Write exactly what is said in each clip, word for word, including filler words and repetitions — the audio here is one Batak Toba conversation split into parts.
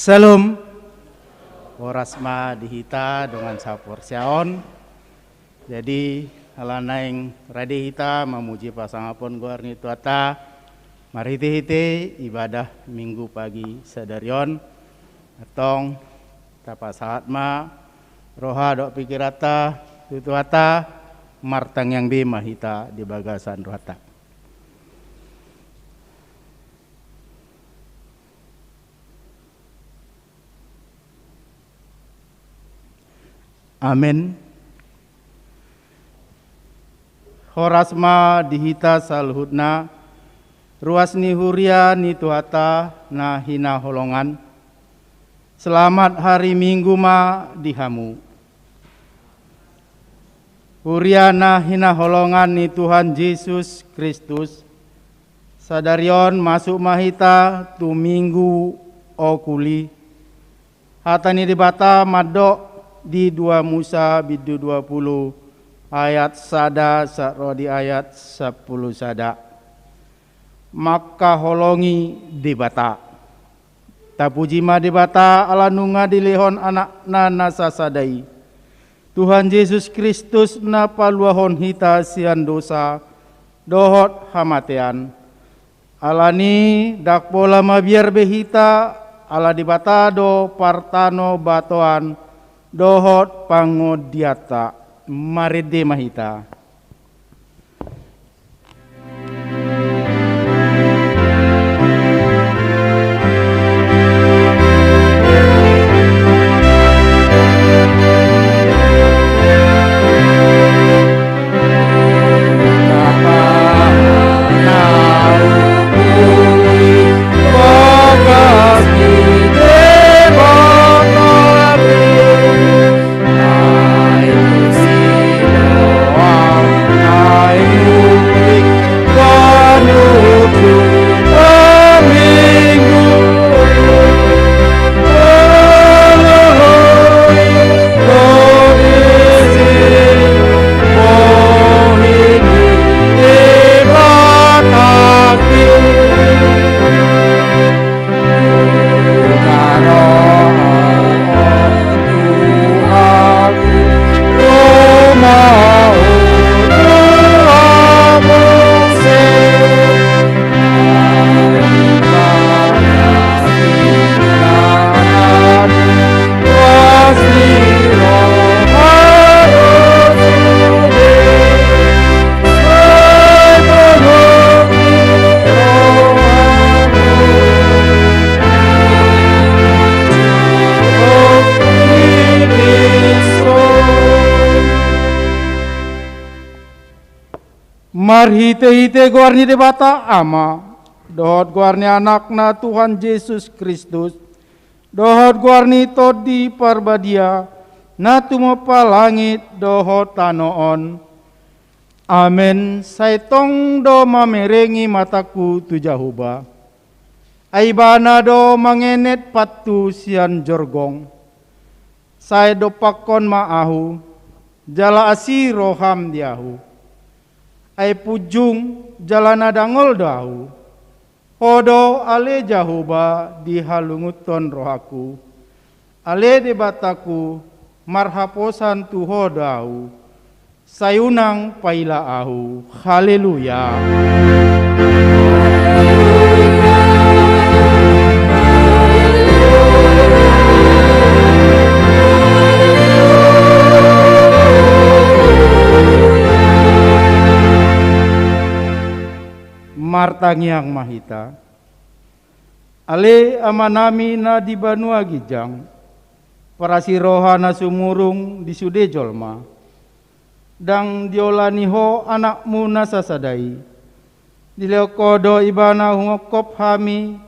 Syalom. Horas ma di hita dongan saporseaon. Jadi, ala naeng rade hita mamuji pasangapon goar ni Tuhanta, marhite-hite ibadah Minggu pagi sadari on, antong tapasahat ma roha dohot pikiranta tu Tuhanta, martangiang be ma hita di bagasan rohanta. Amen. Horas ma di hita saluhutna, ruas ni huria ni Tuhanta na hinaholongan. Selamat hari Minggu ma di hamu. Huria na hinaholongan ni Tuhan Jesus Kristus, sadari on masuk ma hita tu Minggu Okuli. Hata ni Debata mandok di dua Musa bindu dua pulu ayat sada sahat ro di ayat sampulu sada. Mangkaholongi Debata. Tapuji ma Debata ala nunga dilehon Anakna na sasada i, Tuhan Jesus Kristus, na paluahon hita sian dosa dohot hamatean. Alani ndang pola mabiar be hita, ala Debata do partanobatoan dohot pangondianta. Marende ma hita. Marhite-hite goar ni Debata Ama, dohot goar ni Anakna Tuhan Jesus Kristus, dohot goar ni Tondi Parbadia, na tumompa langit dohot tano on. Amen. Sai tong do mamerengi matangku tu Jahowa. Ai Ibana do mangenet pathu sian jorgong. Sai dompakkon ma ahu, jala asi roham di ahu. Ai punjung jala na dangol do ahu. Ho do ale Jahowa dihalungunhon rohangku. Ale Debatangku, marhaposan tu Ho do ahu. Sai unang paila ahu. Haleluya. Martangiang ma hita. Ale Amanami na di banua ginjang, parasi roha na sumurung di sude jolma. Ndang diolani Ho Anakmu na sasada i. Dilehon Ho do Ibana huongkop hami,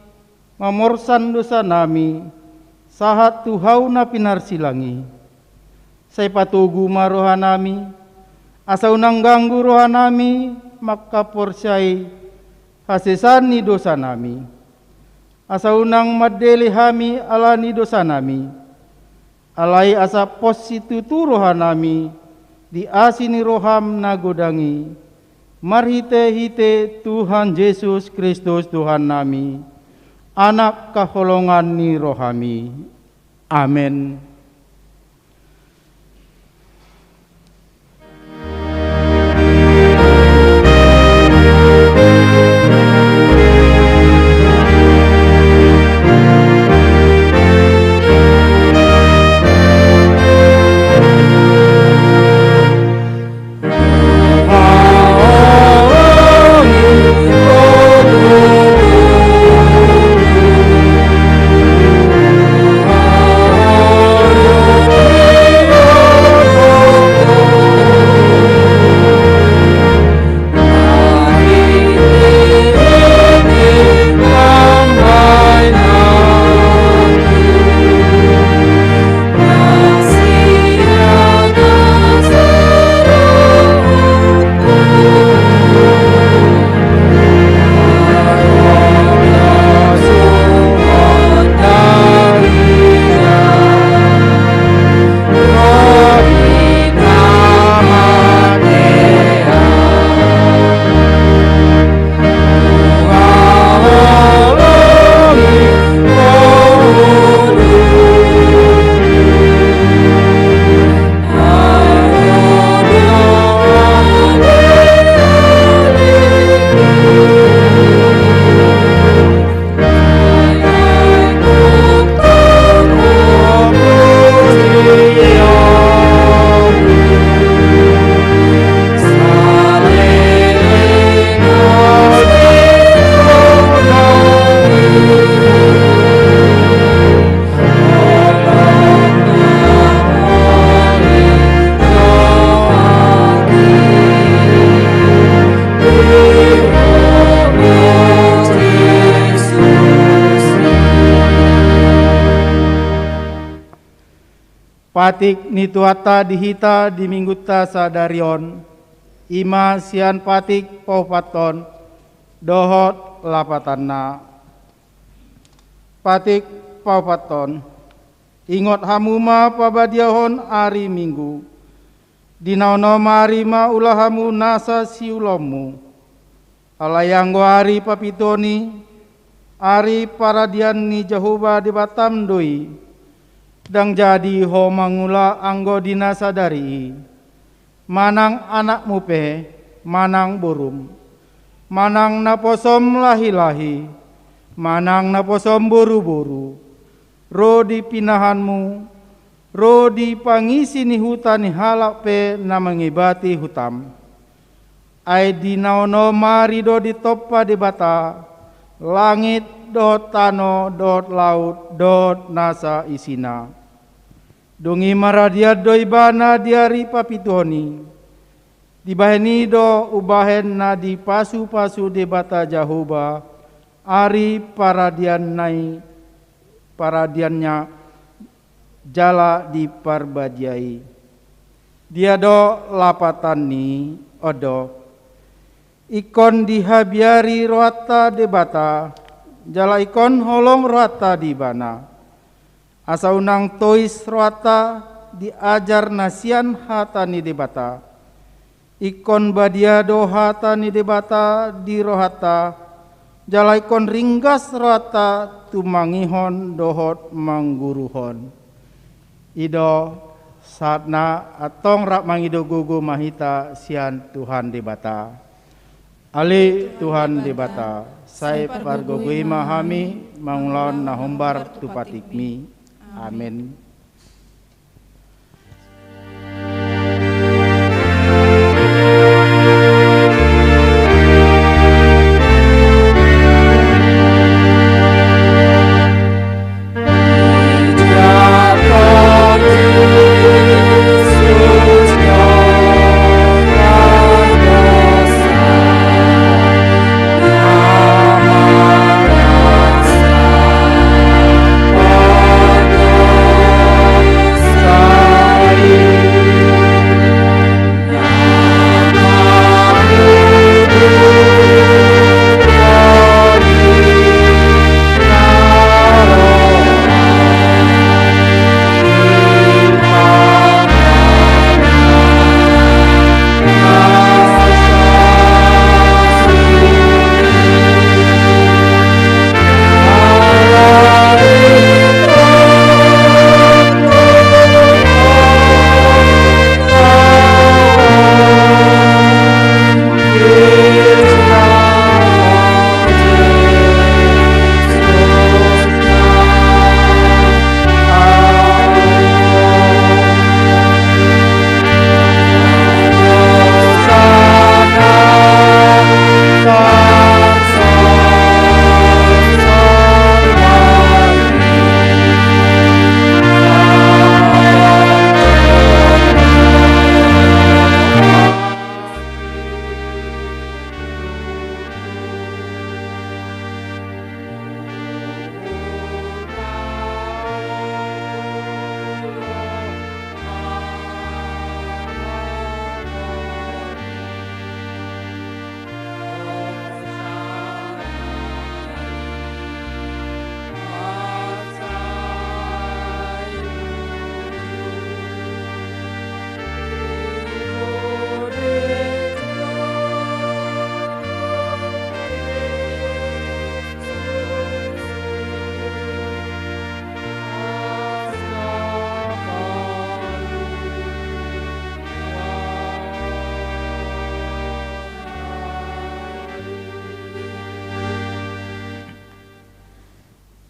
mamorsan dosanami, sahat tu hau na pinarsilang i. Sai patogu ma rohanami, asa unang ganggu rohanami mangkaporseai hasesaan ni dosanami. Asa unang mandele hami ala ni dosanami. Alai asa pos situtu rohanami di asi ni roham na godang i. Marhite-hite Tuhan Jesus Kristus Tuhannami. Anak haholongan ni rohami. Amen. Patik ni Tuhanta di hita di minggunta sadari on, i ma sian patik paopathon dohot lapatanna. Patik paopathon. Ingot hamu ma pabadiahon ari Minggu. Di na onom ari ma ula hamu nasa siulaonmu. Alai anggo ari papituhon i, ari paradian ni Jahowa Debatam do i, ndang jadi ho mangula anggo di na sadari i. Manang anakmu pe, manang borum, manang naposom lahilahi, manang naposom boruboru, ro di pinahanmu, ro di pangisi ni huta ni halak pe na mangibati hutam. Ai di na onom ari do ditompa Debata langit dohot tano dohot laut dohot nasa isina. Dung i maradian do ibana di ari papituhon i. Dibahen i do umbahen na dipasupasu Debata Jahowa ari paradianna i, paradianna jala diparbadia i. Dia do lapatanni? On do. Ingkon dihabiari rohanta Debata, jala ingkon holong rohanta di Ibana. Asa unang tois rohanta di ajar na sian hata ni Debata. Ingkon badia do hata ni Debata di rohanta, jala ingkon ringgas rohanta tumangihon dohot mangguruhon. I do sahatna. Antong rap mangido gogo ma hita sian Tuhan Debata. Ale Tuhan Debata, sai pargogoi ma hami mangulahon na hombar tu patikmi. Amen.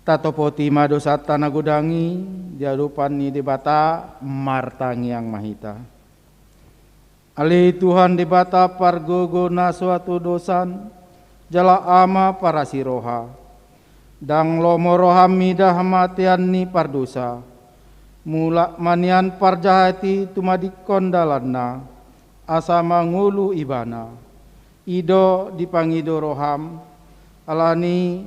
Tatopoti ma dosanta na godang i di adopan ni Debata. Martangiang ma hita. Ale Tuhan Debata pargogo na so hatodosan, jala Ama parasi roha. Ndang lomo roham mida hamatean ni pardosa. Mulak ma nian parjahat i tumadingkon dalanna, asa mangolu ibana. I do dipangido roham, alani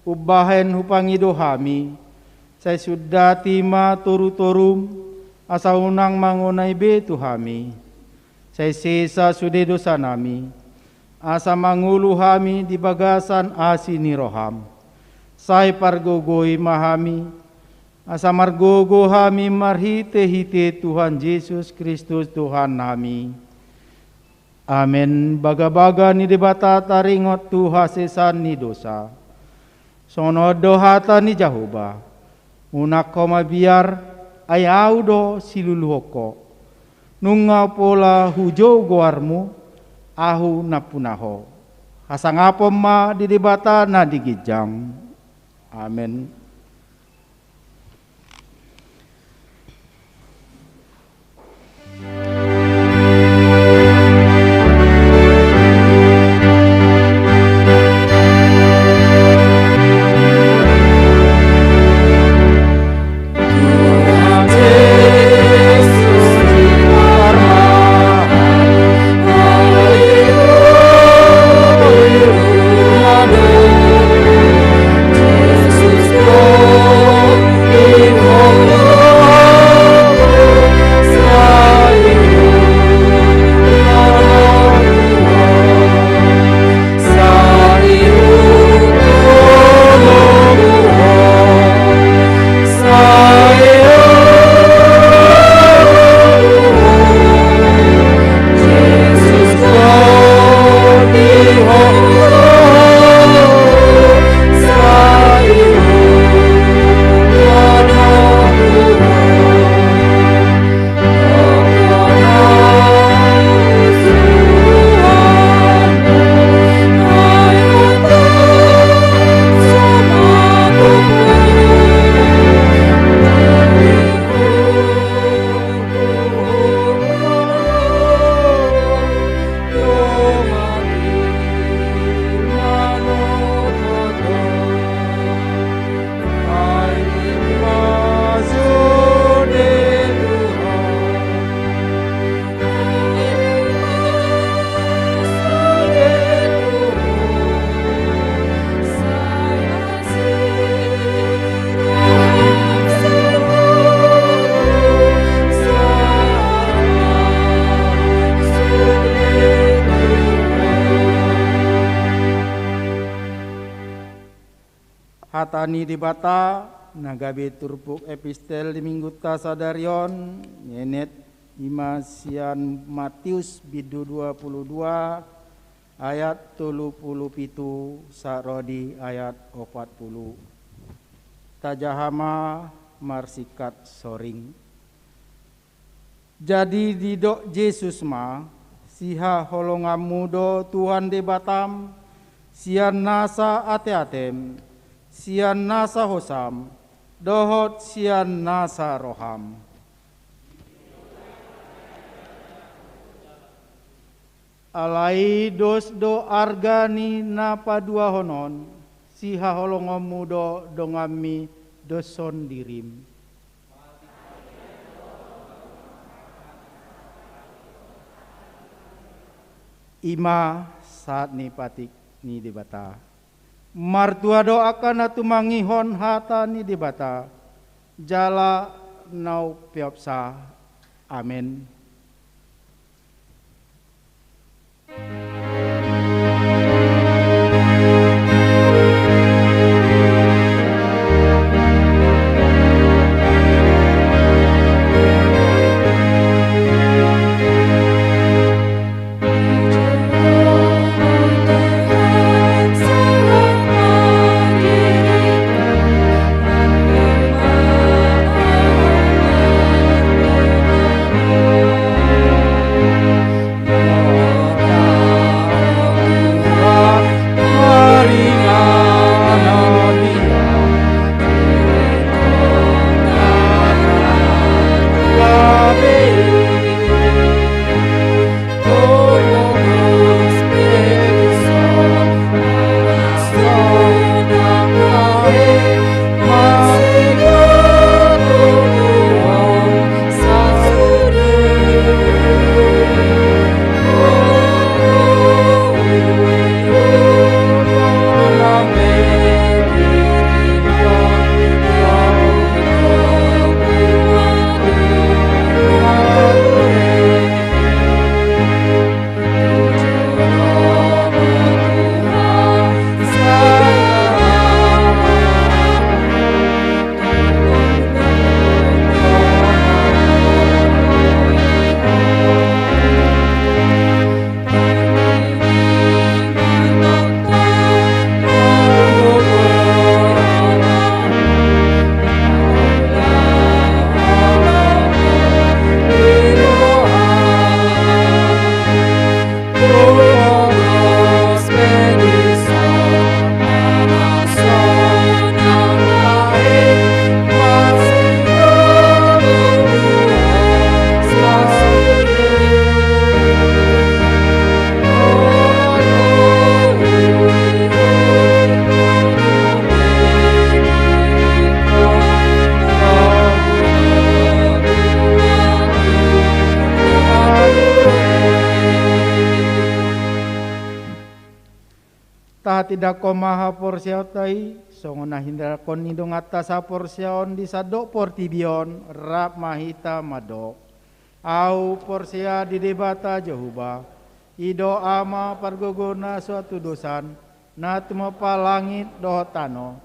umbahen hupangido hami, sai sundati ma torutorum, asa unang mangonai be tu hami. Sai sesa sude dosanami, asa mangolu hami di bagasan asi ni roham. Sai pargogoi ma hami, asa margogo hami marhitehite Tuhan Jesus Kristus Tuhannami. Amen. Bagabaga ni Debata taringot tu hasesaan ni dosa. Songon on do hata ni Jahowa: Unang ho mabiar, ai Ahu do siluluhon ho. Nunga pola hujou goarmu, Ahu nampuna ho. Hasangapon ma di Debata na di ginjang. Amen. Hata ni Debata na gabe turpuk epistel di Minggunta sadari on, nienet i ma sian Matius bindu dua pulu dua, ayat tolu pulu pitu sahat ro di ayat opat pulu. Tajaha ma marsingkat soring. Jadi didok Jesus ma: Sihaholonganmu do Tuhan Debatam, sian nasa ateatem, sian nasa hosam, dohot sian nasa roham. Alai dos do arga ni na paduahon on: Sihaholonganmu do donganmi doshon dirim. I ma sahat ni patik ni Debata. Martua do angka na tumangihon hata ni Debata jala na umpeopsa. Amen. Tindanghon ma haporseaonta i, songon na hindanghon ni donganta saporseaon di sandok portibi on, rap ma hita mandok. Ahu porsea di Debata Jahowa, i do Ama pargogo na so tudosan, na tumompa langit dohot tano.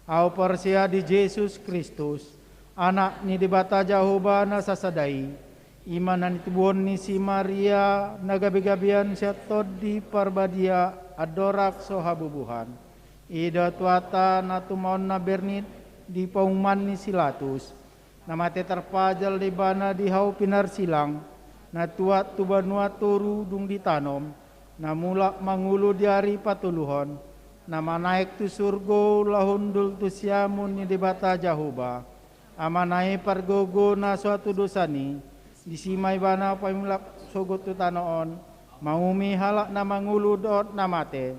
Ahu porsea di Jesus Kristus, Anak ni Debata Jahowa na sasada i, i ma na nitubuhon ni si Maria na gabegabean sian Tondi Parbadia andorang so habubuhan. I do Tuhanta na tumaon na bernit di pauman ni si Latus, na mate tarpajal do ibana di hau pinarsilang, na tuat tu banua toru dung ditanom, na mulak mangolu di ari patoluhon, na manaek tu surgo laho hundul tu siamun ni Debata Jahowa, Amana i pargogo na so tudosan i, disi ma ibana paimulak sogot tu tano on, mangumumi halak na mangolu dohot na mate.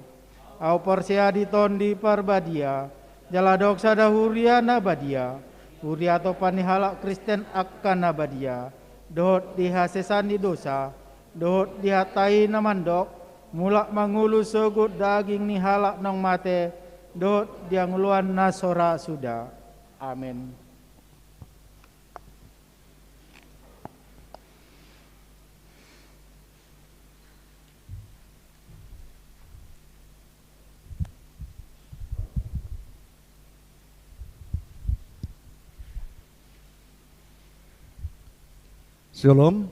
Ahu porsea di Tondi Parbadia, jala adong sada huria na badia, huria tompa ni halak Kristen angka na badia, dohot di hasesaan ni dosa, dohot di hata i na mandok, mulak mangolu sogot daging ni halak naung mate, dohot di hangoluan na so ra suda. Amen. Syalom.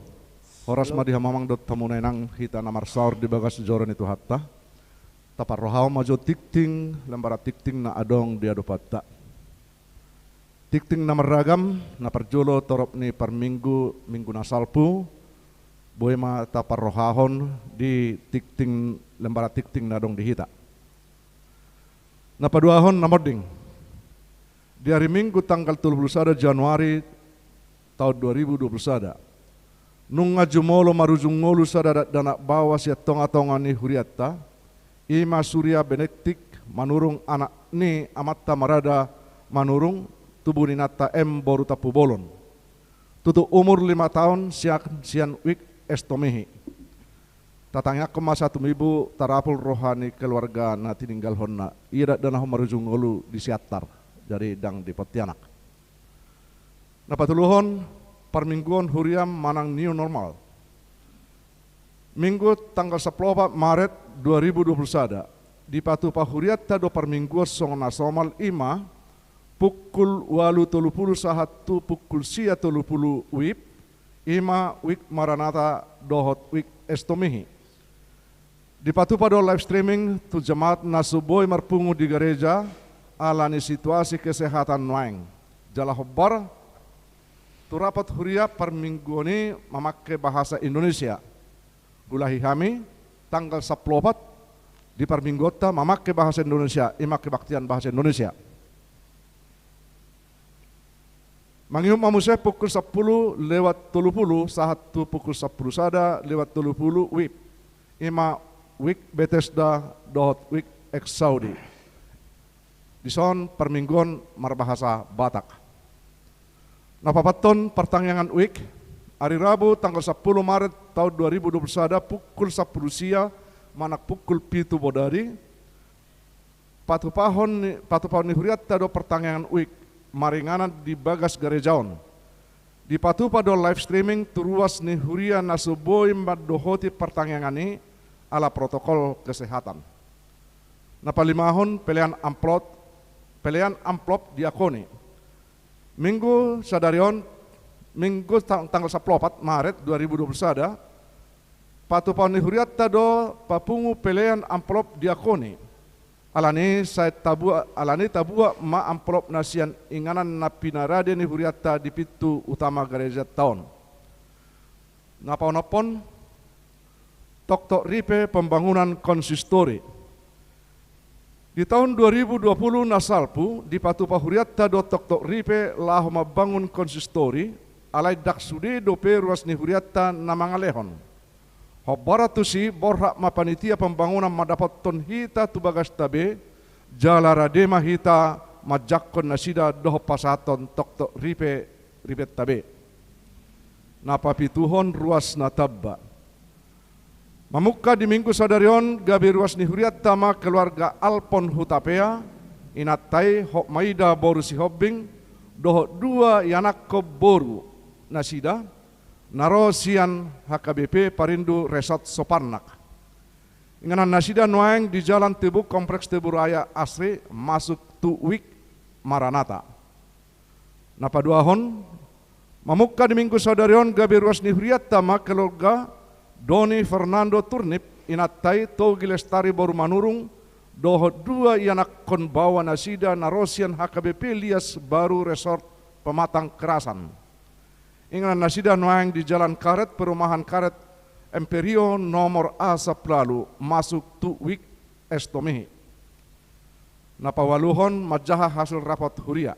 Horas ma di hamu amang dohot hamu inang, hita na marsaor di bagas joro ni Tuhanta. Taparrohahon ma jo tingting, lembar tingting na adong di adopanta. Tingting na marragam, na parjolo torop ni parminggu, minggu na salpu, boi ma taparrohahon di tingting, lembar tingting na adong di hita. Na paduahon na monding. Di ari Minggu tanggal tolu pulu sada Januari taon dua ribu dua pulu sada. Nunga jumolo marujung ngolu sada dakdanak baoa sian tongatonga ni hurianta, i ma Surya Benedictus Manurung anak ni amanta marga Manurung, tubu ni inanta M boru Tampubolon. Tutu umur lima taon sian, sian Wik Estomihi. Tatangiangkon ma sahat tu Ibu, tarapul roha ni keluarga na tininggalhonna. Ia dakdanak on marujung ngolu di Siantar, jadi ndang di Pontianak. Na patoluhon, parmingguon huria manang new normal. Minggu tanggal sampulu opat Maret dua ribu dua pulu sada, dipatupa hurianta do parmingguon songon na somal, i ma pukul ualu tolu pulu sahat tu pukul sia tolu pulu WIB, i ma Wik Maranatha dohot Wik Estomihi. Dipatupa do live streaming tu jemaat na so boi marpungu di gareja ala ni situasi kesehatan nuaeng. Jala hombar, tu rapat huria parmingguon i mamangke bahasa Indonesia. Ulahi hami, tanggal sampulu opat di parmingguonta mamangke bahasa Indonesia, i ma kebaktian bahasa Indonesia. Mangihut ma muse pukul sampulu lewat tolu pulu sahat tu pukul sampulu sada lewat tolu pulu WIB, i ma Wik Bethesda dohot Wik Exaudi. Dison parmingguon marbahasa Batak. Na paopathon partangiangan WIB, ari Rabu tanggal sampulu Maret taon dua ribu dua pulu sada pukul sampulu sia manang pukul pitu bodari, patupahon ni, patupaon ni hurianta do partangiangan WIB maringanan di bagas gareja on. Dipatupa do live streaming tu ruas ni huria na so boi mandohoti partangiangan i ala protokol kesehatan. Na palimahon, pelean amplop, pelean amplop diakoni. Minggu sadari on, Minggu tang-, tanggal sampulu opat Maret dua ribu dua pulu sada, patupaon ni hurianta do papungu pelean amplop diakoni. Alani sai tabuat, alani tabuat ma amplop na sian inganan na pinarade ni hurianta di pintu utama garejanta on. Na paonomhon, toktok ripe pembangunan konsistori. Di taon dua ribu dua pulu na salpu, dipatupa hurianta do toktok ripe laho mambangun konsistori, alai ndang sude dope ruas ni hurianta na mangalehon. Hombar tusi, borhat ma panitia pembangunan mandapothon hita tu bagasta be, jala rade ma hita manjangkon nasida dohot pasahathon toktok ripe, ripenta be. Na papituhon, ruas na tamba. Mamungka di Minggu sadari on gabe ruas ni hurianta ma keluarga Alpon Hutapea, inanta i Hotmaida boru Sihombing, dohot dua ianakhon boru nasida, na ro sian H K B P Perindu Resort Soparnak. Inganan nasida nuaeng di Jalan Tebuk, Kompleks Tebu Raya Asri, masuk tu wijk Maranatha. Na paduahon, mamungka di Minggu sadari on gabe ruas ni hurianta ma keluarga Doni Fernando Turnip, inanta i Togi Lestari boru Manurung, dohot dua ianakhon baoa nasida na ro sian H K B P Lias Baru Resort Pematang Kerasan. Inganan nasida nuaeng di Jalan Karet, Perumahan Karet, Emperio nomor A sampulu ualu, masuk tu wijk Estomihi. Na paualuhon, manjaha hasil rapot huria.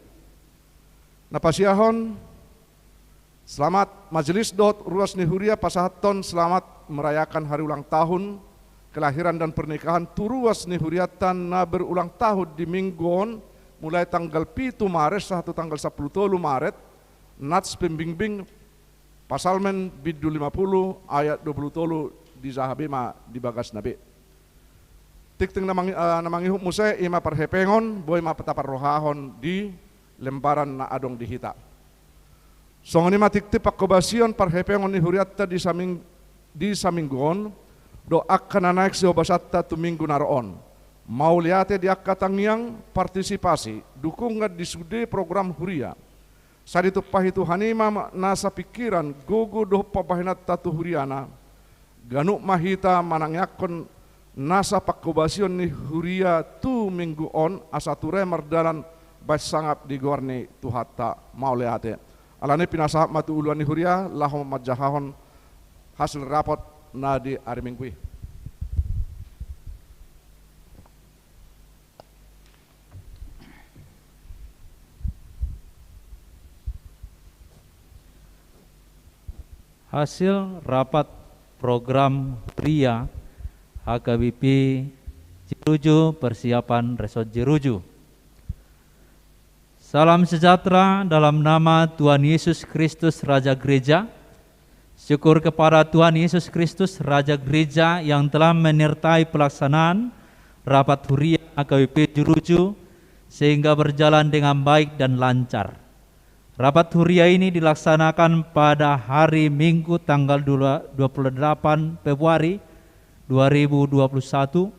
Na pasiahon, selamat majelis dohot ruas ni huria pasahathon selamat merayakan hari ulang tahun kelahiran dan pernikahan tu ruas ni hurianta na berulang tahun di Minggu on, mulai tanggal pitu Maret sahat tu tanggal sampulu tolu Maret, nats pembimbing Psalmen bindu lima pulu ayat dua pulu tolu dijaha be ma di bagasna be. Tingting na mangi-, eh, na mangihut muse i ma parhepengon, boi ma taparrohahon di lembaran na adong di hita. Songon i ma tingting panghobasion parhepengon ni hurianta di saming-, di saminggu on, dohot angka na naeng sihobasanta tu minggu na ro on. Mauliate di angka tangiang, partisipasi, dukungan di sude program huria. Sai ditumpahi Tuhan i ma nasa pingkiran, gogo dohot pambahenanta tu huriana. Ganup ma hita manangiangkon nasa panghobasion ni huria tu minggu on asa ture mardalan bahen sangap di goar ni Tuhanta. Mauliate. Alani i pinasahat ma tu uluan ni huria laho manjahahon hasil rapot na di ari Minggu i. Hasil rapat program huria H K B P Jeruju, persiapan Resort Jeruju. Salam sejahtera dalam nama Tuhan Yesus Kristus, Raja Gereja. Syukur kepada Tuhan Yesus Kristus, Raja Gereja, yang telah menyertai pelaksanaan rapat huria H K B P Jeruju sehingga berjalan dengan baik dan lancar. Rapat huria ini dilaksanakan pada hari Minggu tanggal dua puluh delapan Februari dua ribu dua puluh satu,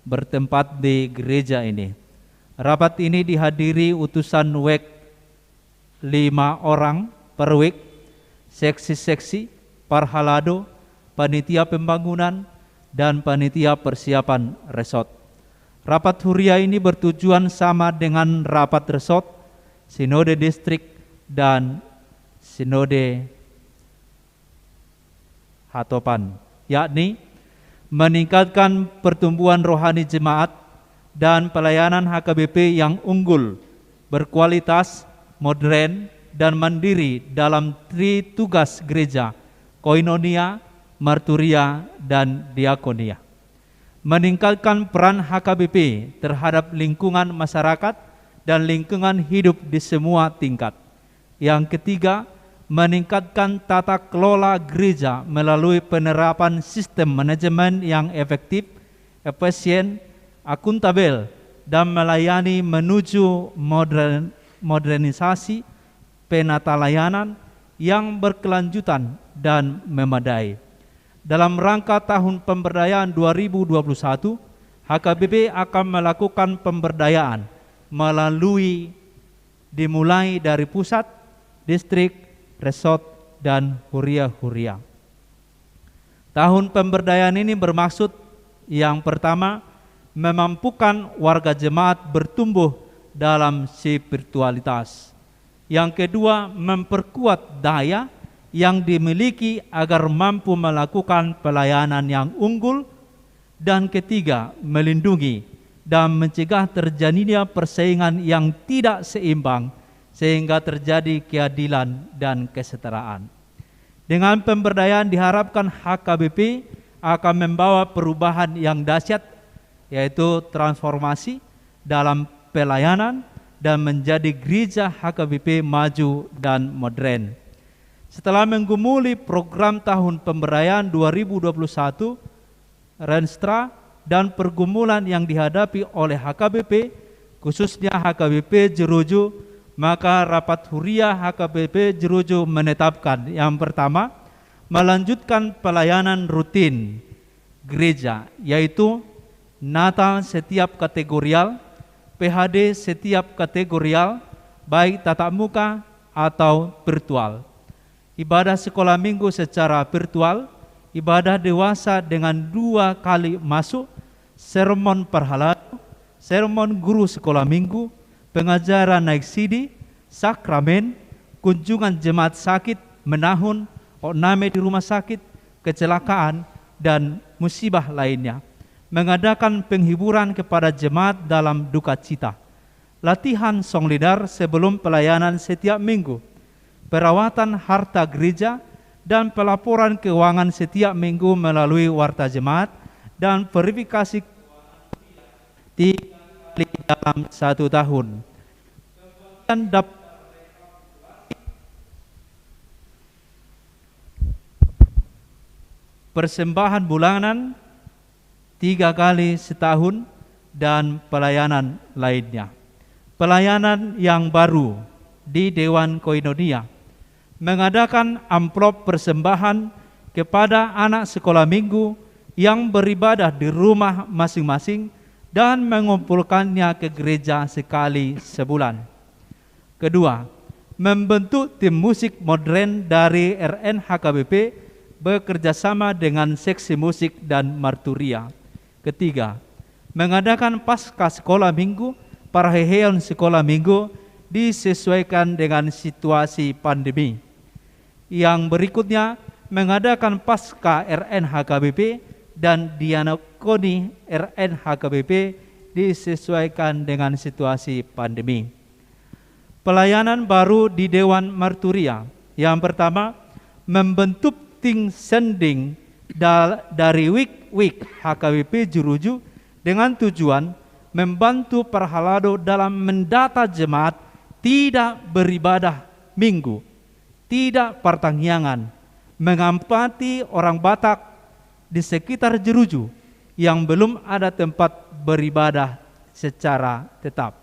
bertempat di gereja ini. Rapat ini dihadiri utusan wijk lima orang per wijk, seksi-seksi, parhalado, panitia pembangunan, dan panitia persiapan resort. Rapat huria ini bertujuan sama dengan rapat resort, sinode distrik, dan sinode hatopan, yakni meningkatkan pertumbuhan rohani jemaat dan pelayanan H K B P yang unggul, berkualitas, modern, dan mandiri dalam tritugas gereja, koinonia, marturia, dan diakonia. Meningkatkan peran H K B P terhadap lingkungan masyarakat dan lingkungan hidup di semua tingkat. Yang ketiga, meningkatkan tata kelola gereja melalui penerapan sistem manajemen yang efektif, efisien, akuntabel, dan melayani menuju modern-, modernisasi penata layanan yang berkelanjutan dan memadai. Dalam rangka tahun pemberdayaan dua ribu dua puluh satu, H K B P akan melakukan pemberdayaan melalui dimulai dari pusat, distrik, resort, dan huria-huria. Tahun pemberdayaan ini bermaksud, yang pertama, memampukan warga jemaat bertumbuh dalam spiritualitas. Yang kedua, memperkuat daya yang dimiliki agar mampu melakukan pelayanan yang unggul. Dan ketiga, melindungi dan mencegah terjadinya persaingan yang tidak seimbang sehingga terjadi keadilan dan kesetaraan. Dengan pemberdayaan diharapkan H K B P akan membawa perubahan yang dahsyat, yaitu transformasi dalam pelayanan dan menjadi gereja H K B P maju dan modern. Setelah menggumuli program tahun pemberdayaan dua ribu dua puluh satu, renstra, dan pergumulan yang dihadapi oleh H K B P, khususnya H K B P Jeruju, maka rapat huria H K B P Jeruju menetapkan, yang pertama, melanjutkan pelayanan rutin gereja, yaitu Natal setiap kategorial, P H D setiap kategorial, baik tatap muka atau virtual. Ibadah sekolah minggu secara virtual, ibadah dewasa dengan dua kali masuk, sermon parhalado, sermon guru sekolah minggu, pengajaran naik sidi, sakramen, kunjungan jemaat sakit, menahun, oname di rumah sakit, kecelakaan, dan musibah lainnya. Mengadakan penghiburan kepada jemaat dalam duka cita. Latihan songlidar sebelum pelayanan setiap minggu. Perawatan harta gereja dan pelaporan keuangan setiap minggu melalui warta jemaat dan verifikasi tiga kali dalam satu tahun. Pembagian daftar persembahan bulanan tiga kali setahun dan pelayanan lainnya. Pelayanan yang baru di Dewan Koinonia. Mengadakan amplop persembahan kepada anak sekolah minggu yang beribadah di rumah masing-masing dan mengumpulkannya ke gereja sekali sebulan. Kedua, membentuk tim musik modern dari R N H K B P bekerja sama dengan seksi musik dan marturia. Ketiga, mengadakan pasca sekolah minggu, parheheon sekolah minggu disesuaikan dengan situasi pandemi. Yang berikutnya, mengadakan pasca R N H K B P dan diakoni R N H K B P disesuaikan dengan situasi pandemi. Pelayanan baru di Dewan Marturia. Yang pertama, membentuk tim sending da-, dari wijk-wijk H K B P Jeruju dengan tujuan membantu parhalado dalam mendata jemaat tidak beribadah minggu, tidak partangiangan, mengamati orang Batak di sekitar Jeruju yang belum ada tempat beribadah secara tetap.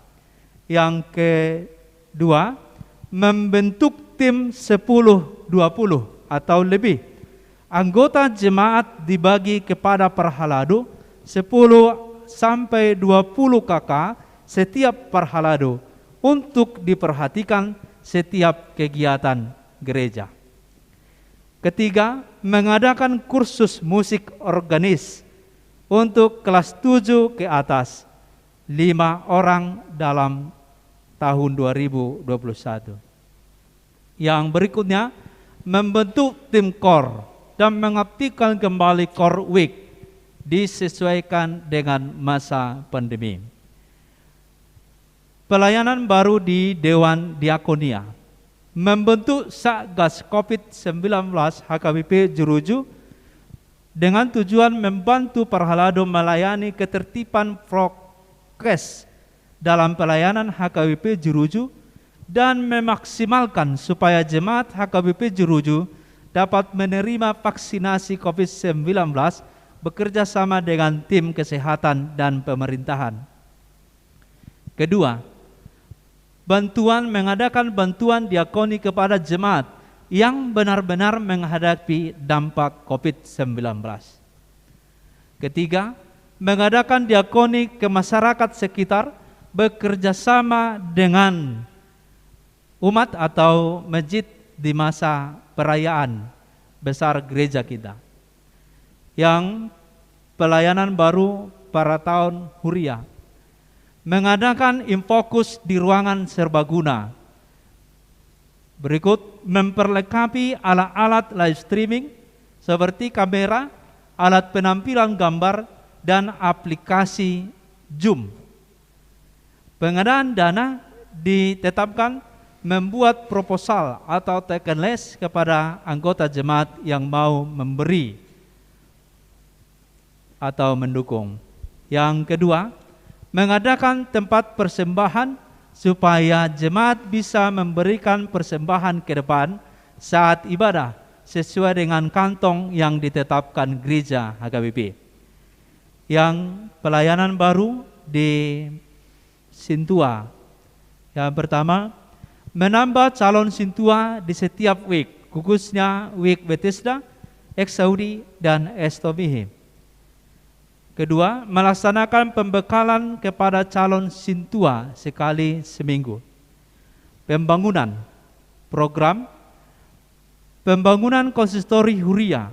Yang kedua, membentuk tim sepuluh dua puluh atau lebih. Anggota jemaat dibagi kepada parhalado sepuluh sampai dua puluh K K setiap parhalado untuk diperhatikan setiap kegiatan gereja. Ketiga, mengadakan kursus musik organis untuk kelas tujuh ke atas, lima orang dalam tahun dua ribu dua puluh satu. Yang berikutnya, membentuk tim kor dan mengaktifkan kembali kor wijk disesuaikan dengan masa pandemi. Pelayanan baru di Dewan Diakonia. Membentuk Satgas covid sembilan belas H K B P Jeruju dengan tujuan membantu parhalado melayani ketertiban prokes dalam pelayanan H K B P Jeruju dan memaksimalkan supaya jemaat H K B P Jeruju dapat menerima vaksinasi covid sembilan belas bekerja sama dengan tim kesehatan dan pemerintahan. Kedua, bantuan, mengadakan bantuan diakoni kepada jemaat yang benar-benar menghadapi dampak covid sembilan belas. Ketiga, mengadakan diakoni ke masyarakat sekitar bekerja sama dengan umat atau masjid di masa perayaan besar gereja kita. Yang pelayanan baru pada tahun huria. Mengadakan infokus di ruangan serbaguna. Berikut, memperlengkapi alat-alat live streaming seperti kamera, alat penampilan gambar, dan aplikasi Zoom. Pengadaan dana ditetapkan membuat proposal atau teken les kepada anggota jemaat yang mau memberi atau mendukung. Yang kedua, mengadakan tempat persembahan supaya jemaat bisa memberikan persembahan ke depan saat ibadah sesuai dengan kantong yang ditetapkan gereja H K B P. Yang pelayanan baru di sintua. Yang pertama, menambah calon sintua di setiap wijk, khususnya wijk Bethesda, Exaudi, dan Estobihi. Kedua, melaksanakan pembekalan kepada calon sintua sekali seminggu. Pembangunan program, pembangunan konsistori huria,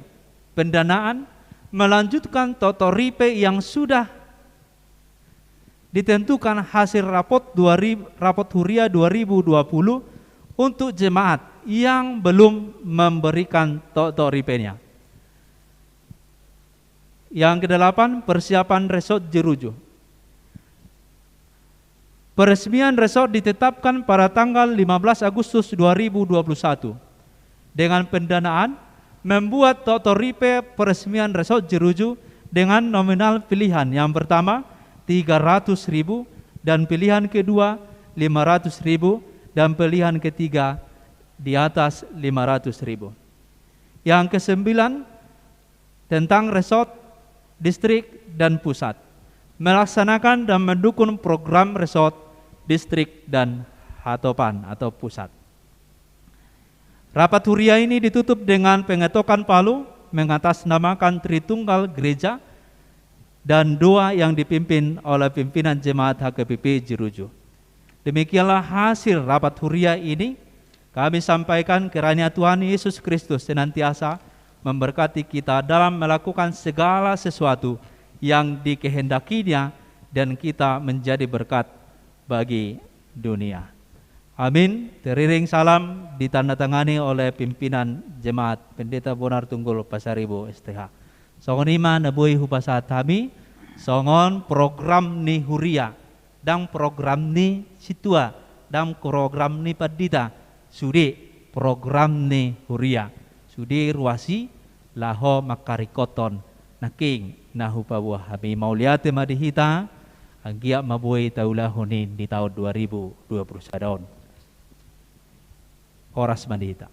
pendanaan, melanjutkan totoripe yang sudah ditentukan hasil rapot dua ribu, rapot huria dua ribu dua puluh untuk jemaat yang belum memberikan totoripenya. Yang kedelapan, persiapan resort Jeruju. Peresmian resort ditetapkan pada tanggal lima belas Agustus dua ribu dua puluh satu. Dengan pendanaan, membuat totoripe peresmian resort Jeruju dengan nominal pilihan yang pertama tiga ratus ribu, dan pilihan kedua lima ratus ribu, dan pilihan ketiga di atas lima ratus ribu. Yang kesembilan, tentang resort, distrik, dan pusat. Melaksanakan dan mendukung program resort, distrik, dan hatopan atau pusat. Rapat huria ini ditutup dengan pengetokan palu mengatasnamakan Tritunggal Gereja dan doa yang dipimpin oleh pimpinan jemaat H K B P Jeruju. Demikianlah hasil rapat huria ini. Kami sampaikan kiranya Tuhan Yesus Kristus senantiasa memberkati kita dalam melakukan segala sesuatu yang dikehendaki-Nya dan kita menjadi berkat bagi dunia. Amin. Teriring salam ditandatangani oleh pimpinan jemaat Pendeta Bonar Tunggul Pasaribu S T H. Songon i ma na boi hupasahat hami, songon program ni huria, ndang program ni sintua, ndang program ni pandita, sude program ni huria, sude ruas i laho mangkaringkothon nangkin na hupaboa hami. Mauliate ma di hita, anggiat ma boi taulahon i di taon dua ribu dua puluh sada on. Horas ma di hita.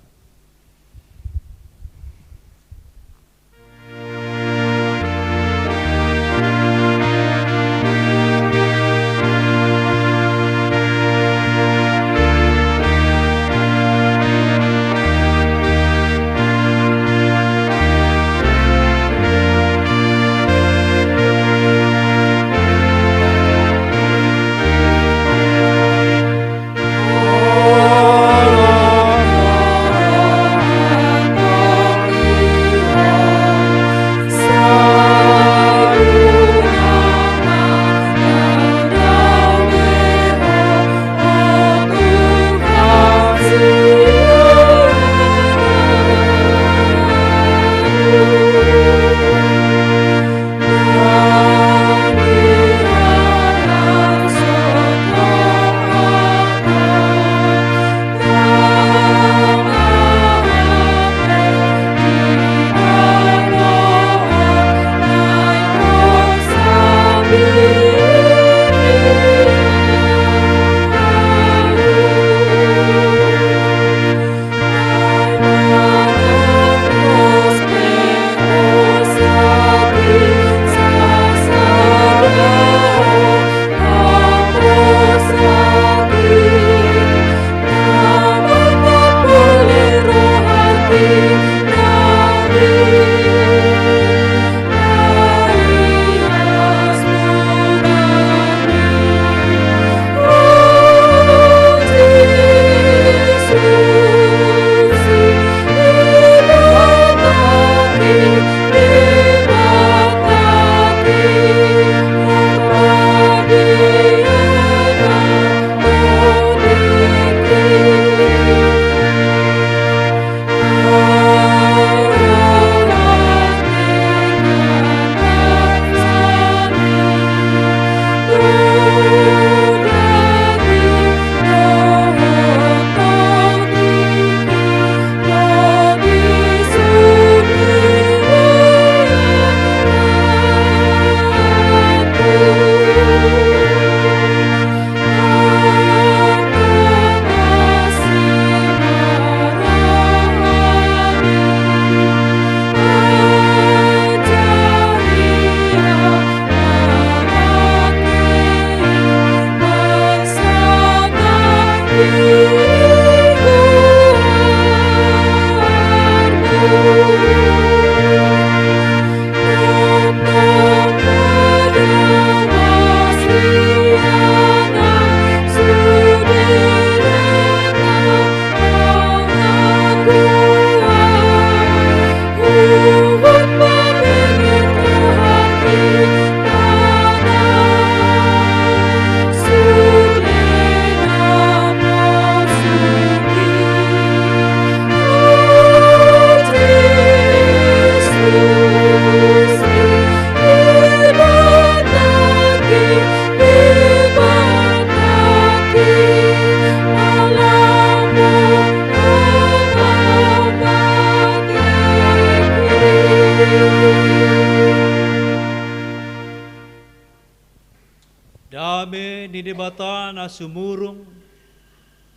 Dame ni Debata na sumurung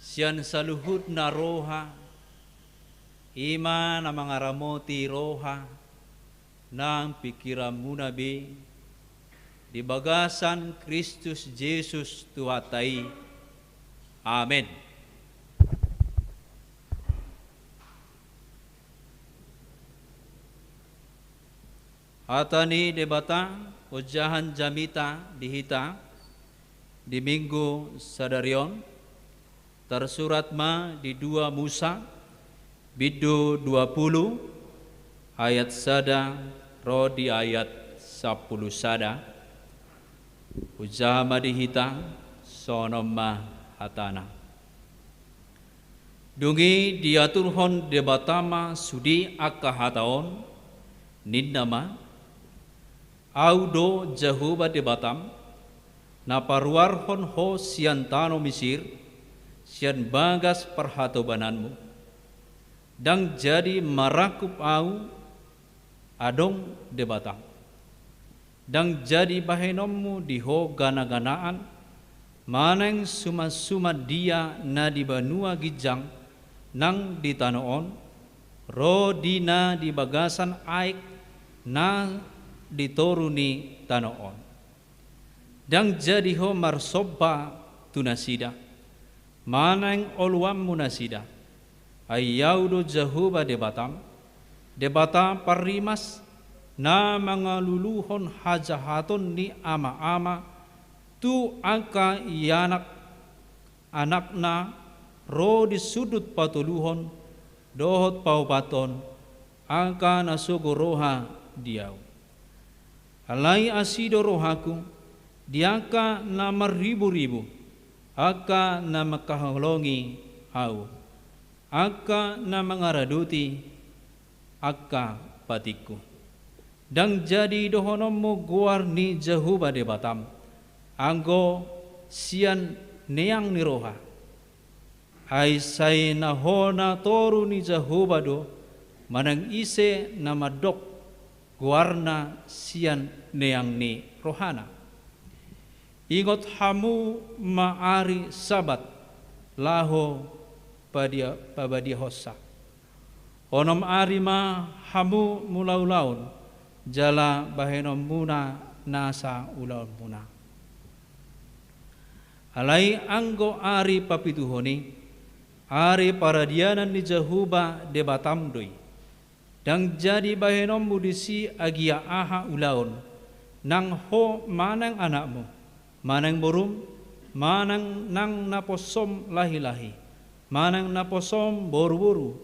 sian saluhutna roha, i ma na mangaramoti roha nang pingkiranmuna be di bagasan Kristus Jesus Tuhanta i. Amen. Hata ni Debata ojahan jamita di hita di Minggu sadari on, tarsurat ma di dua Musa, bindu dua pulu, ayat sada ro di ayat sampulu sada. Hujaha ma di hita, songon on ma hatana. Dung i diaturhon Debata ma sude angka hata on, ninna ma: Ahu do Jahowa Debatam, na paruarhon ho sian tano Misir, sian bagas parhatobananmu. Ndang jadi marangkup ahu adong Debatam. Ndang jadi bahenonmu di ho ganaganaan, manang sumansuman dia na di banua ginjang nang di tano on, ro di na di bagasan aek na di toru ni tano on. Ndang jadi ho marsomba tu nasida, manang oloanmu nasida. Ai ahu do Jahowa Debatam, Debata parrimas, na mangaluluhon hajahaton ni amaama tu angka ianakanakna, ro di sundut patoluhon dohot paopathon angka na sogo roha di ahu. Alai asi do rohangku di angka na marriburibu, angka na mangkaholongi ahu, angka na mangaradoti angka patikku. Ndang jadi dohononmu goar ni Jahowa Debatam, anggo sian neang ni roha. Ai sai na hona toru ni Jahowa do, manang ise na mandok goarna sian neang ni rohana. Ingot hamu ma ari Sabat laho padia-, pabadiahonsa. Onom ari ma hamu mangula ulaon, jala bahenonmuna nasa ulaonmuna. Alai anggo ari papituhon i, ari paradianan ni Jahowa Debatam do i. Ndang jadi bahenonmu disi agia aha ulaon, nang ho manang anakmu, manang borum, manang nang naposom lahilahi, manang naposom boruboru,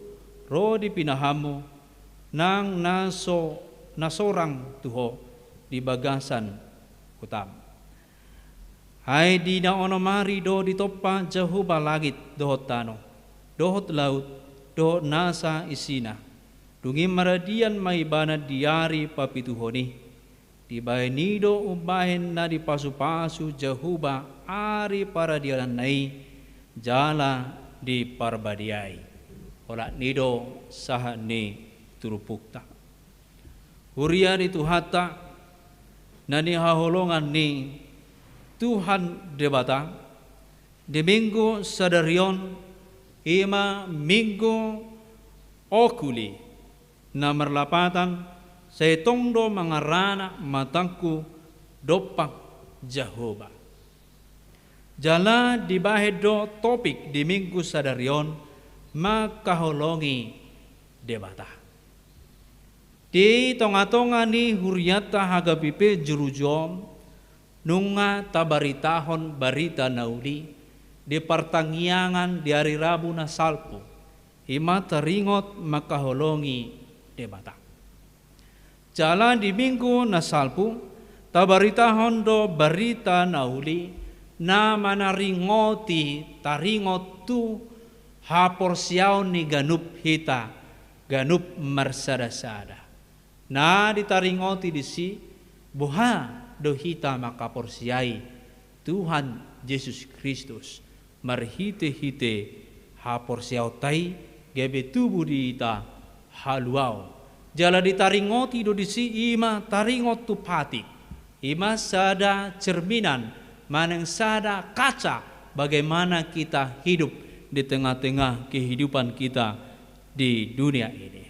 ro di pinahanmu, nang na so, na sorang tu ho di bagasan hutam. Ai di na onom ari do ditompa Jahowa langit dohot tano, dohot laut, dohot nasa isina. Dung i maradian ma ibana di ari papituhon i. Dibahen i do umbahen na dipasupasu Jahowa ari paradiananna i, jala diparbadiai. Olat ni do sahat ni turpukta. Huria ni Tuhanta, na nihaholongan ni Tuhan Debata, di Minggu sadari on, i ma Minggu Okuli, na marlapatan: Sai tong do mangarana matangku dompak Jahowa. Jala dibahen do topik di Minggu sadari on: Mangkaholongi Debata. Di tongatonga ni hurianta H K B P Jurujo on, nunga tabaritahon barita na uli di partangiangan di ari Rabu na salpu, i ma taringot mangkaholongi Debata. Jala di Minggu na salpu, tabaritahon do barita na uli na manaringoti taringot tu haporseaon ni ganup hita, ganup marsadasada. Na ditaringoti disi, boha do hita mangkaporseai Tuhan Jesus Kristus, marhitehite haporseaonta i gabe tubu di hita haluaon, Jala ditaringoti do disi, i ma taringot tu patik. I ma sada cerminan manang sada kaca bagaimana kita hidup di tengah-tengah kehidupan kita di dunia ini.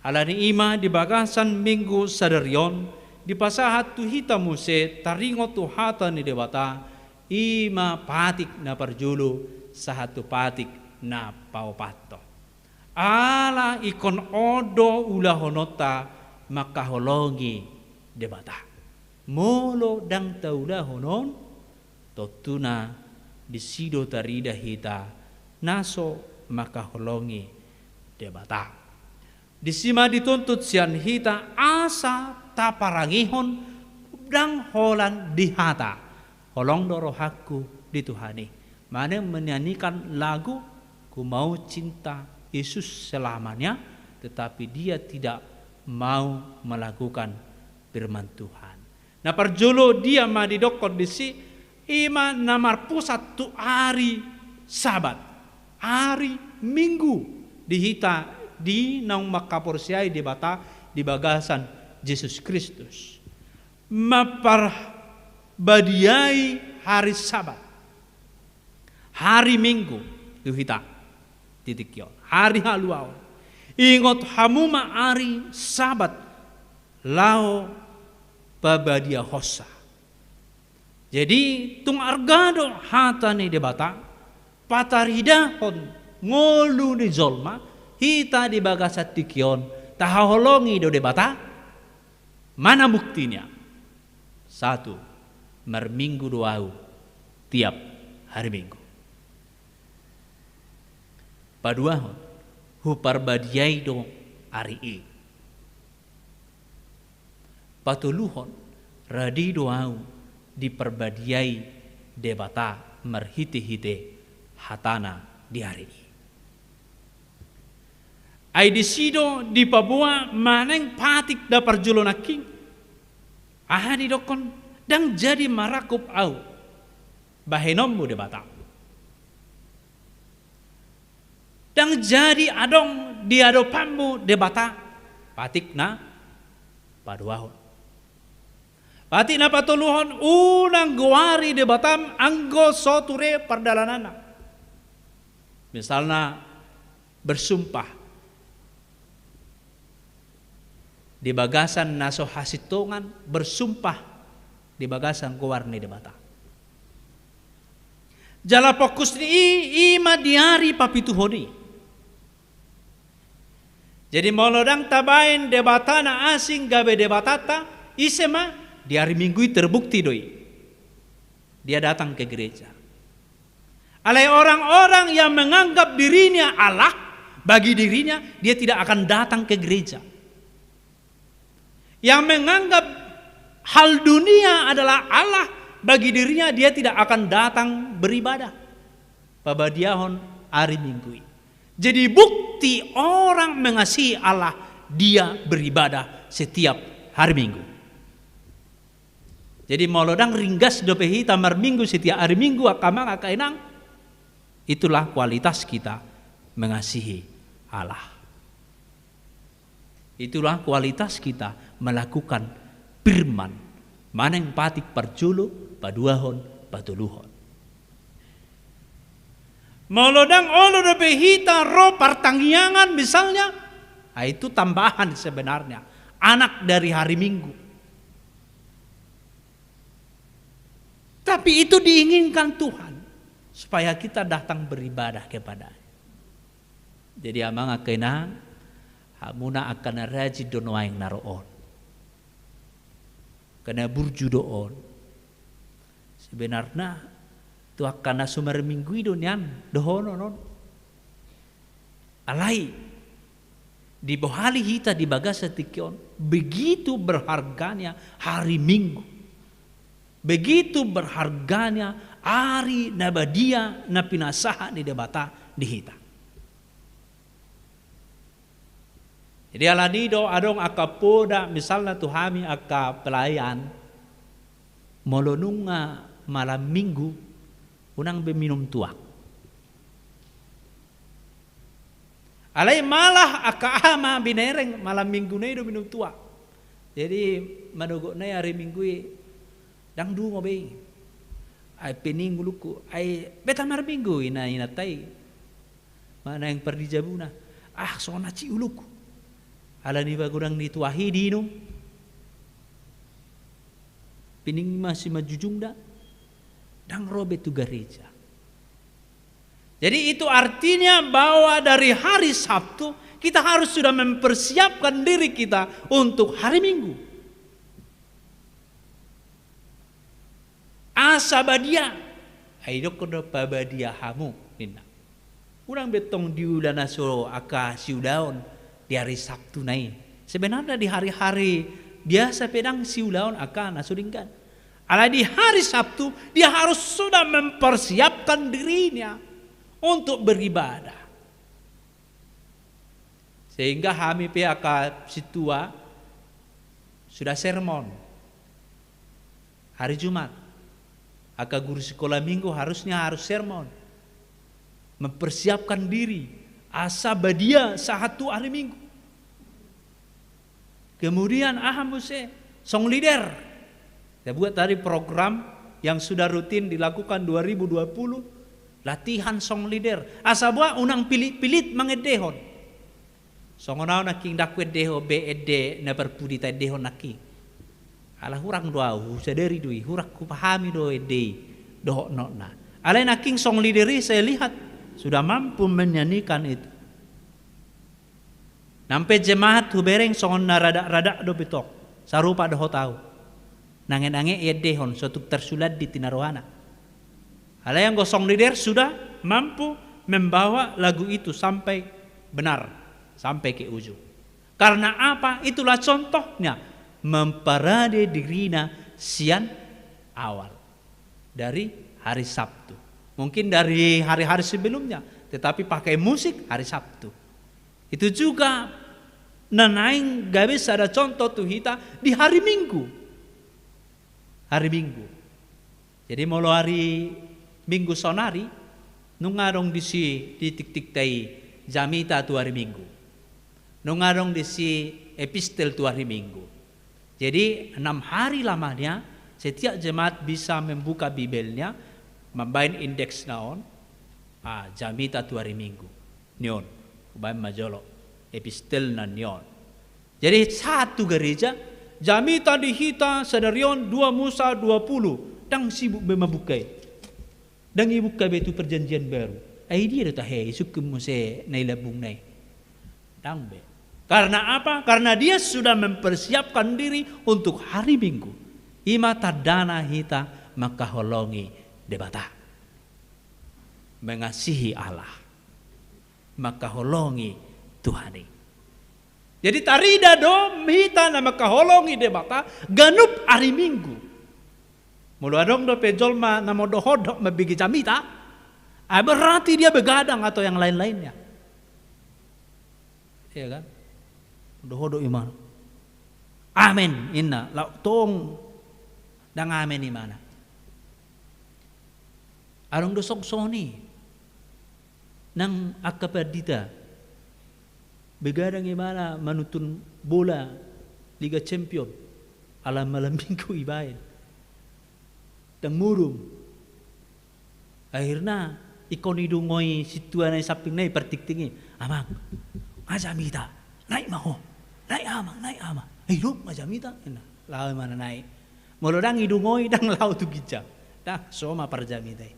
Alani i ma di bagasan Minggu sadari on dipasahat tu hita muse taringot tu hata ni Debata, i ma patik na parjolo sahat tu patik na paopathon. Ala ingkon on do ulahononta mangkaholongi Debata. Molo ndang taulahon on, tontuna disi do tarida hita na so mangkaholongi Debata. Disi ma dituntut sian hita asa taparangehon ndang holan di hata. Holong do rohangku di Tuhan i. Manang menyanyikan lagu, "Ku mau cinta Yesus selamanya," tetapi dia tidak mau melakukan firman Tuhan. Na parjolo dia ma didokkon disi, i ma na marpusat tu ari Sabat, ari Minggu di hita di naung mangkaporseai Debata di bagasan Jesus Kristus. Mamparbadiai hari Sabat, hari Minggu tu hita di tingki on, hari haluaon. Ingot hamu ma ari Sabat laho pabadiahonsa. Jadi tung arga do hata ni Debata pataridahon ngolu ni jolma, hita di bagasan tingki on tahaholongi do Debata. Mana buktinya? Satu, marminggu do ahu tiap hari Minggu. Paduahon, huparbadiai do ari i. Patoluhon, rade do ahu diparbadiai Debata marhitehite hatana di ari i. Ai disi do dipaboa manang patik na parjolo nangkin. Aha didokkon? Ndang jadi marangkup ahu bahenonmu Debata. Ndang jadi adong di adopanmu Debata. Patik na paduahon. Patik na patoluhon, unang goari Debatam anggo so ture pardalananna. Misalna, bersumpah di bagasan na so hasintongan, bersumpah di bagasan goar ni Debata. Jala fokus ni i, i ma di ari papituhon i. Jadi molo ndang tabaen debata na asing gabe Debatanta, ise ma? Di ari Minggu i terbukti do i. Dia datang ke gereja. Alai orang-orang yang menganggap dirinya Allah, bagi dirinya, dia tidak akan datang ke gereja. Yang menganggap hal dunia adalah Allah, bagi dirinya, dia tidak akan datang beribadah. Pabadiahon ari Minggu i. Jadi bukti orang mengasihi Allah, dia beribadah setiap hari Minggu. Jadi molo ndang ringgas dope hita marminggu setiap hari Minggu, angka amang, angka inang, itulah kualitas kita mengasihi Allah. Itulah kualitas kita melakukan firman. Manang patik parjolo, paduahon, patoluhon. Molo ndang olo dope hita ro partangiangan misalnya, ah, itu tambahan sebenarnya, anak dari hari Minggu. Tapi itu diinginkan Tuhan, supaya kita datang beribadah kepada-Nya. Jadi amang, angka inang, hamuna angka na rajin do nuaeng na ro on. Angka na burju do on. Sebenarna tu angka na so marminggu i do nian dohonon on. Alai dibohali hita di bagasan tingki on, begitu berharganya hari Minggu. Begitu berharganya ari na badia na pinasahat ni Debata di hita. Jadi alani do adong angka poda misalna tu hami angka pelayan, molo nunga malam Minggu, unang be minum tuak. Alai malah angka aha ma binereng, malam minggu na i do minum tua. Jadi, manogot na i ari Minggu i, ndang dungo be i. Ai pening ulungku, ai beta marminggu i na inanta i. Manang pardijabuna. Ah, songon na cik ulungku. Alani ba godang ni tuahi diinum. Pening ma simanjujungna. Ndang ro be tu gareja. Jadi itu artinya bahwa dari hari Sabtu kita harus sudah mempersiapkan diri kita untuk hari Minggu. Asa badia, ai didok do pabadia hamu, ninna. Unang be tong diula na so angka siulaon di hari Sabtu na i. Sebenarnya di hari-hari biasa pe ndang siulaon angka na so denggan. Alai di hari Sabtu, dia harus sudah mempersiapkan dirinya untuk beribadah. Sehingga hami pe angka sintua sudah sermon hari Jumat. Angka guru sekolah minggu harusnya harus sermon. Mempersiapkan diri asa badia sahat tu hari Minggu. Kemudian aha muse? Song leader. Kita buat tadi program yang sudah rutin dilakukan dua ribu dua puluh, latihan song leader. Asa boha unang pilit-pilit mangendehon. Songon ahu nangkin ndang huendehon be ende na parpudi taendehon nangkin. Ala hurang do ahu, husadari do i, hurang hupahami do ende i dohot notna. Alai nangkin song leader i saya lihat sudah mampu menyanyikan itu. Nang pe jemaat hubereng songon na radak-radak do betong, sarupa dohot ahu. Nange-nange iendehon, so tung tarsulat di tinarohana. Alai anggo song leader sudah mampu membawa lagu itu sampai benar, sampai ke ujung. Karena apa? Itulah contohnya, memparade dirina sian awal. Dari hari Sabtu. Mungkin dari hari-hari sebelumnya, tetapi pakai musik hari Sabtu. Itu juga na naeng gabe sada contoh tu hita di hari Minggu. Hari Minggu. Jadi molo hari Minggu saonari, nunga adong disi di tiktikta i jamita tu hari Minggu. Nunga adong disi epistel tu hari Minggu. Jadi enam hari lamanya setiap jemaat bisa membuka Bibelnya, mambaen indeksna on, ah, jamita tu hari Minggu. Ni on, hubaen ma jolo epistelna ni on. Jadi sahat tu gareja, jamita di hita sadari on dua Musa dua puluh, ndang sibuk be mambuka i. Ndang ibuka be tu Perjanjian Baru. Ai dia do tahe isungkun muse na i lambungna i? Ndang be. Karena apa? Karena dia sudah mempersiapkan diri untuk hari Minggu. I ma tandana hita mangkaholongi Debata. Mengasihi Allah. Mangkaholongi Tuhan i. Jadi tarida do hita na mangkaholongi Debata ganup ari Minggu. Molo adong dope jolma na modok-odok mambege jamita, ah, berarti dia begadang atau yang lain-lainnya. Iya kan? Modok-odok imana. Amen, inna, lauk tong. Ndang amen imana. Adong do songon i. Nang angka pandita, begadang imana manuntun bola Liga Champion, ala malam Minggu ibaen. Ndang modom. Akhirna, ingkon idungoi sintua na i sampingna i partingting i, "Amang, nga jamita, naik ma ho, naik amang, naik amang." "Ai dong, nga jamita." Laho imana naik. Molo ndang idungoi, ndang laho tu ginjang. Ndang, so ma parjamita i.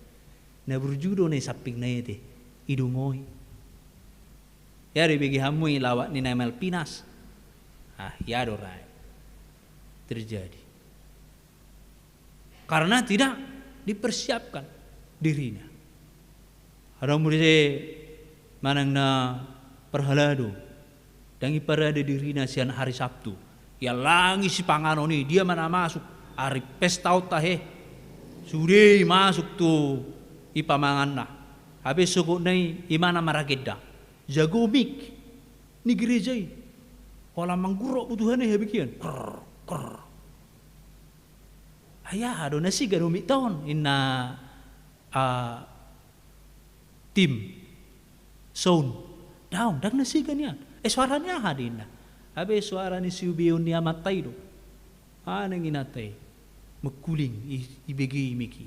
Na burju do na i sampingna i ate, idungoi. Ia do ibege hamu i lawak ni Nai Malvinas. Ah, ia do ra i terjadi. Karena tidak dipersiapkan dirina. Adong muse manang na parhalado. Ndang iparade dirina sian hari Sabtu. Ia langi sipanganon i, dia ma na masuk. Ari pesta on tahe. Sude i masuk tu i pamanganna. Hape sogotna i, imana maragenda. Jago mik ni gereja i. Holan manggurrok butuhana i habikian. Krr, krr. Ai aha do na siga do mik ta on, inna, ah, tim sound. Daong, ndang na sega nian. Eh, soara ni aha do inna? Abe soara ni siubeon ni amanta i do. Manang inanta i, mengkuling i, ibege i mik i.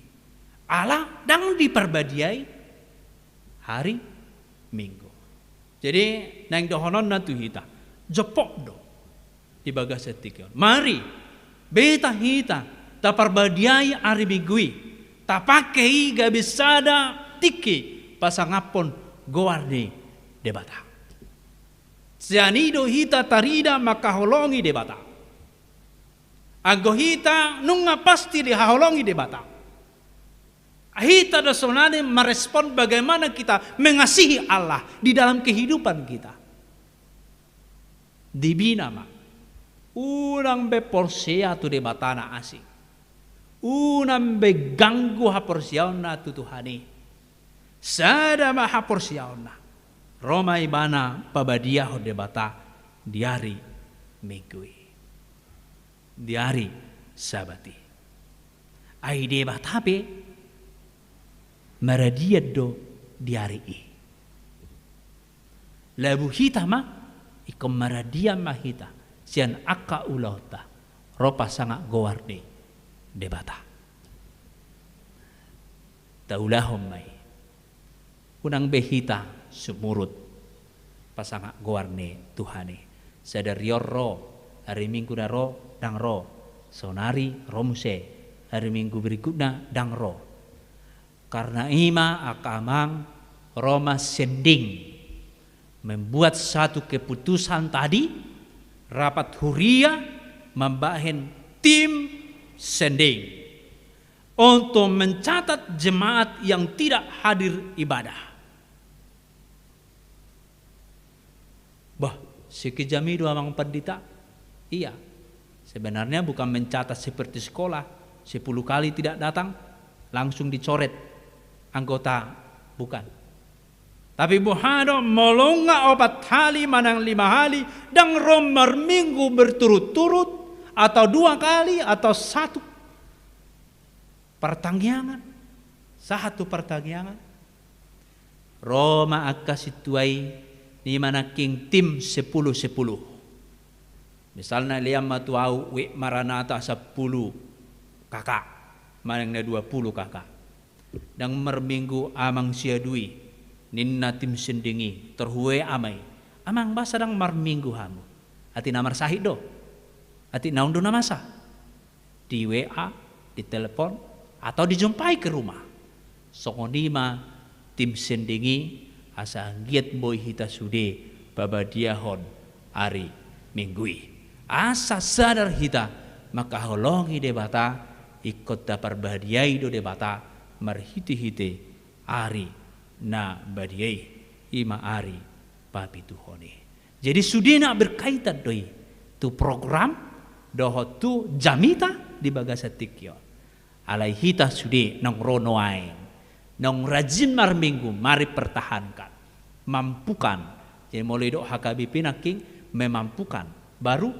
Ala ndang diparbadiai ari Minggu. Jadi naeng dohononna tu hita, jopok do di bagasan tingki on. Mari, beta hita, taparbadiai ari Minggu i, tapangke i gabe sada tingki pasangaphon goar ni Debata. Sian i do hita tarida mangkaholongi Debata. Anggo hita nunga pasti dihaholongi Debata, hita do sonari merespon bagaimana kita mengasihi Allah di dalam kehidupan kita. Dibina ma. Unang be porsea tu debata na asing. Unang be ganggu haporseaonna tu Tuhan i. Sada ma haporseaonna. Ro ma ibana pabadiahon Debata di ari Minggu i, di ari Sabat i. Ai Debata pe maradian do di ari i. Labu hita ma, ingkon maradian ma hita sian angka ulaonta, ro pasangap goar ni Debata. Taulahon ma i. Unang be hita sumurut pasangap goar ni Tuhan i. Sadari on ro, ari Minggu na ro ndang ro, sonari ro muse, ari Minggu berikutna ndang ro. Karna i ma angka amang, ro ma sending, membuat satu keputusan tadi, rapat huria, mambahen tim sending untuk mencatat jemaat yang tidak hadir ibadah. Bah, sekejam i do, Amang Pandita? Iya. Sebenarnya bukan mencatat seperti sekolah, sepuluh kali tidak datang, langsung dicoret anggota, bukan. Tapi boha do, molo nga opat hali manang lima hali, ndang ro marminggu berturut-turut, atau dua kali, atau satu partangiangan, sahat tu partangiangan, ro ma angka sintua i, ninna nangkin tim sepuluh sepuluh. Misalna, lean ma tu ahu W Maranatha sampulu K K, manang na dua pulu K K. Ndang marminggu amang siadui, ninna tim sending i, tor hu-W A ma i. Amang, boasa ndang marminggu hamu? Atik na marsahit do? Atik na on do na masa? Di W A, di telepon, atau dijumpai ke rumah. Songon i ma tim sending i, asa anggiat boi hita sude pabadiahon ari Minggu i. Asa sadar hita mangkaholongi Debata, ingkon taparbadiai do Debata marhitehite ari na badia i, i ma ari papituhon i. Jadi sude na berkaitan do i tu program dohot tu jamita di bagasan tingki on. Alai hita sude naung ro nuaeng, naung rajin marminggu, mari pertahankan, mampukan. Jadi molo didok H K B P nangkin memampukan, baru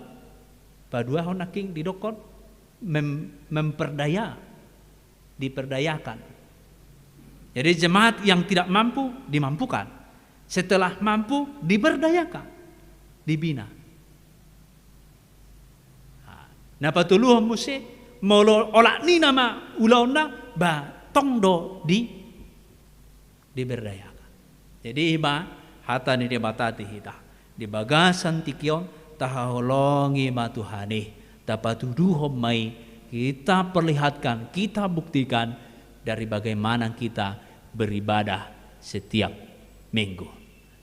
paduahon nangkin didokkon mem-, memperdaya, diperdayakan. Jadi jemaat yang tidak mampu dimampukan, setelah mampu diberdayakan, dibina. Nah, na patoluhon muse, molo olat ni nama ulaonna, ba tong do di diberdayakan. Jadi i ma hata ni Debata tu hita. Di bagasan tingki on, tahaholongi ma Tuhan i, tapatuduhon ma i, kita perlihatkan, kita buktikan dari bagaimana kita beribadah setiap minggu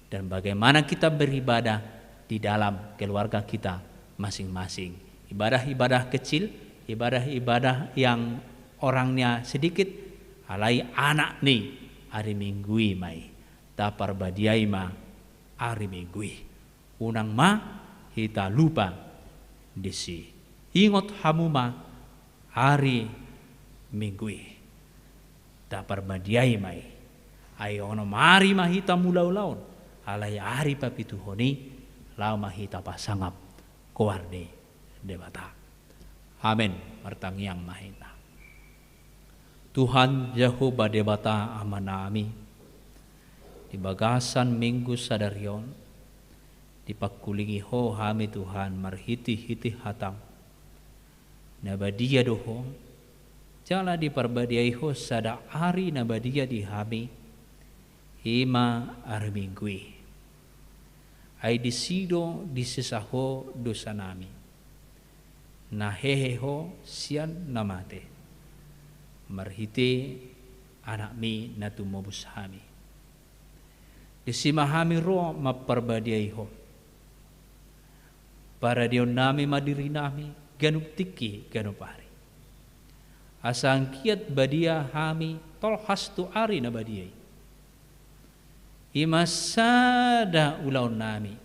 dan bagaimana kita beribadah di dalam keluarga kita masing-masing. Ibadah-ibadah kecil, ibadah-ibadah yang orangnya sedikit, alai anak ni ari Minggu i ma i. Taparbadiai ma ari Minggu i. Unang ma hita lupa disi. Ingot hamu ma ari Minggu i. Taparbadiai ma i. Ai onom ari ma hita mangula ulaon, alai ari papituhon i laho ma hita pasangap goar ni Debata. Amen. Martangiang ma hita. Tuhan Jahowa Debata Amanami, Di bagasan Minggu sadari on, dipangkulingi Ho hami Tuhan marhitehite hataM. Na badia do Ho, jala diparbadiai Ho sada ari na badia di hami, i ma ari Minggu i. Ai disi do disesa Ho dosanami, na hehe Ho sian na mate, marhite AnakMi na tumobus hami. Disi ma hami ro mamparbadiai Ho. Paradiaionnami ma dirinami ganup tingki ganup ari, asa anggiat badia hami tolhas tu ari na badia i. I ma sada ulaonnami,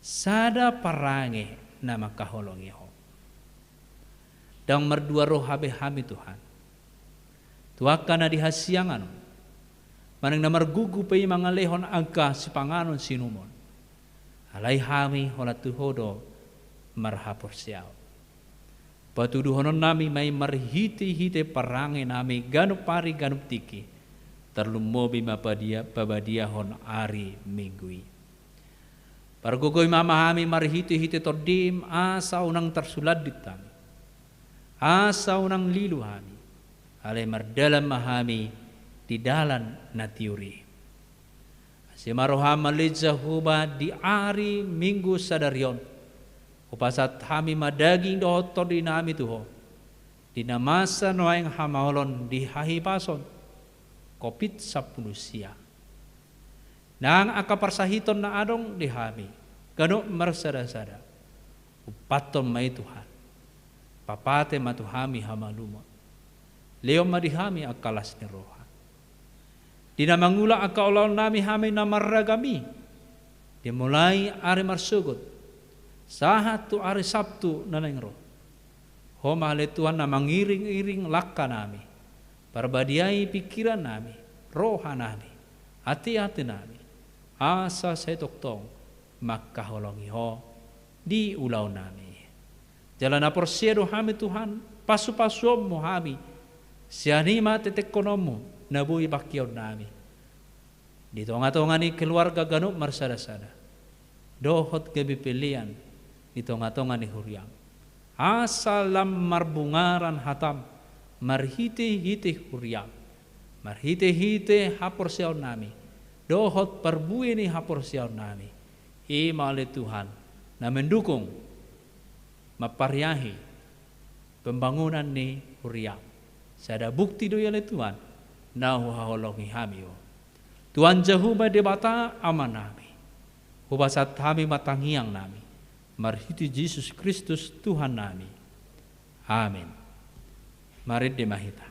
sada parange na mangkaholongi Ho. Ndang mardua roha be hami Tuhan tu angka na di hasiangan on, manang na margugu pe i mangalehon angka sipanganon siinumon. Alai hami holan tu Ho do marhaporseaon. Patuduhononnami ma i marhitehite parangenami ganup ari ganup tingki, tarlumobi ma padia-, pabadiahon ari Minggu i. Pargogoi ma hami marhitehite TondiM, asa unang tarsulandit hami, asa unang lilu hami, alai mardalan ma hami di dalan na tiur i. Asi ma rohaM ale Jahowa di ari Minggu sadari on, hupasahat hami ma daging dohot tondinami tu Ho, di na masa nuaeng hamaolon di hahipason Covid sampulu sia. Nang angka parsahiton na adong di hami ganup marsada-sada, umpathon ma i Tuhan. Papate ma tu hami hamalumon. Lehon ma di hami angka las ni roha, di na mangula angka ulaonnami hami na marragam i, dimulai ari marsogot sahat tu ari Sabtu na naeng ro. Ho ma ale Tuhan na mangiring-iring langkanami, parbadiai pingkirannami, rohanami, ate-atenami, asa sai tongtong mangkaholongi Ho di ulaonnami. Jala na porsea do hami Tuhan, pasu-pasuonMu hami sian i ma tetekkononMu na boi pangkeonnami di tonga-tonga ni keluarga ganup marsada-sada, dohot gabe pelean di tonga-tonga ni huriaM. Asa lam marbungaran hataM marhite-hite huriaM, marhite-hite haporseaonnami dohot parbue ni haporseaonnami. I ma ale Tuhan na mendukung mampariahi pembangunan ni huriaM. Sada bukti do i ale Tuhan na huhaholongi hami Ho. Tuhan Jahowa Debata Amanami, hupasahat hami ma tangiangnami marhite Jesus Kristus Tuhannami. Amen. Marende ma hita.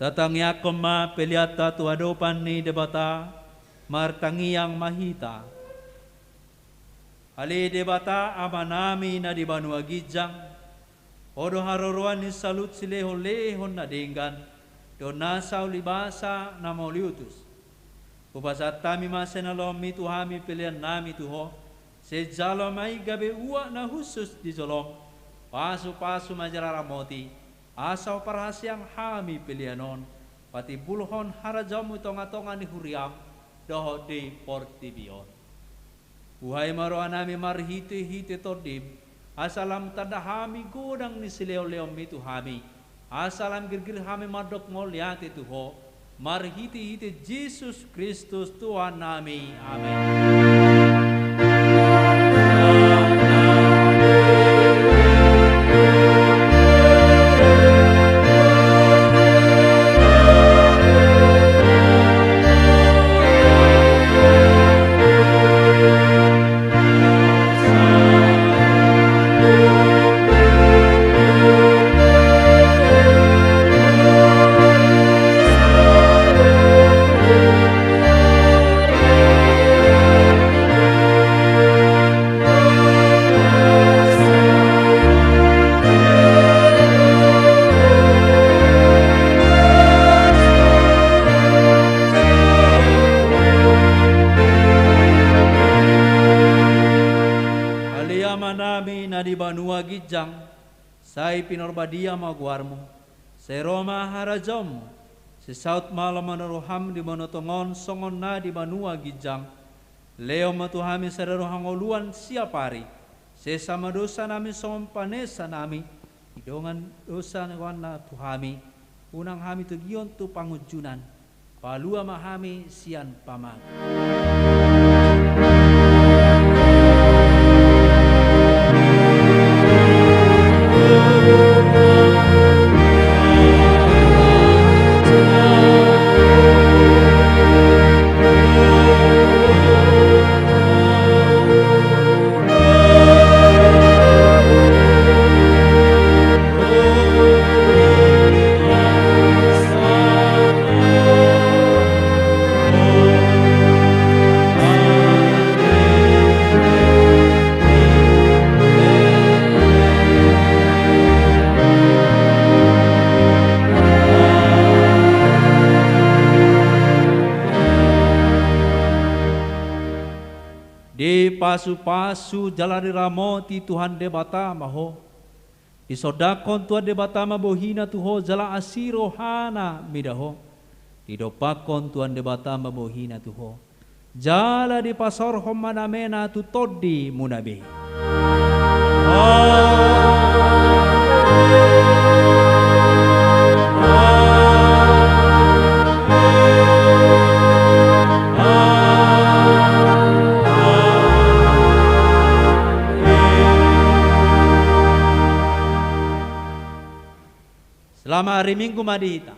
Tatangiangkon ma peleanta tu adopan ni Debata. Martangiang ma hita. Ale Debata Amanami na di banua ginjang, Ho do haroroan ni saluhut silehonlehon na denggan dohot nasa ulibasa na mauliutus. Hupasahat hami ma sian na loanMi tu hami peleannami tu Ho. Sai jalo ma i gabe uap na hushus di jolom. Pasupasu ma jala ramoti, asa huparhaseang hami pelean on patimbulhon harajaonMu di tongatonga ni huriaM dohot di portibi on. Buhai ma rohanami marhitehite TondiM, asa lam tanda hami godang ni silehonlehonMi tu hami, asa lam girgir hami mandok mauliate tu Ho, marhitehite Jesus Kristus Tuhannami. Amen. Ale Amanami na di banua ginjang, sai pinarbadia ma goarMu. Sai ro ma harajaonMu. Sai saut ma lomo ni rohaM di banua tonga on songon na di banua ginjang. Lehon ma tu hami sadari on hangoluan siapari. Sesa ma dosanami songon panesanami di dongan dosa ni rohanta tu hami. Unang hami togihon tu pangunjunan. Palua ma hami sian pamago. Dipasupasu jala diramoti Tuhan Debata ma ho. Disondangkon Tuhan Debata ma bohina tu ho jala asi rohana mida ho. Didompakkon Tuhan Debata ma bohina tu ho. Jala dipasaorhon ma damena tu tondimuna be. Selamat hari Minggu ma di hita.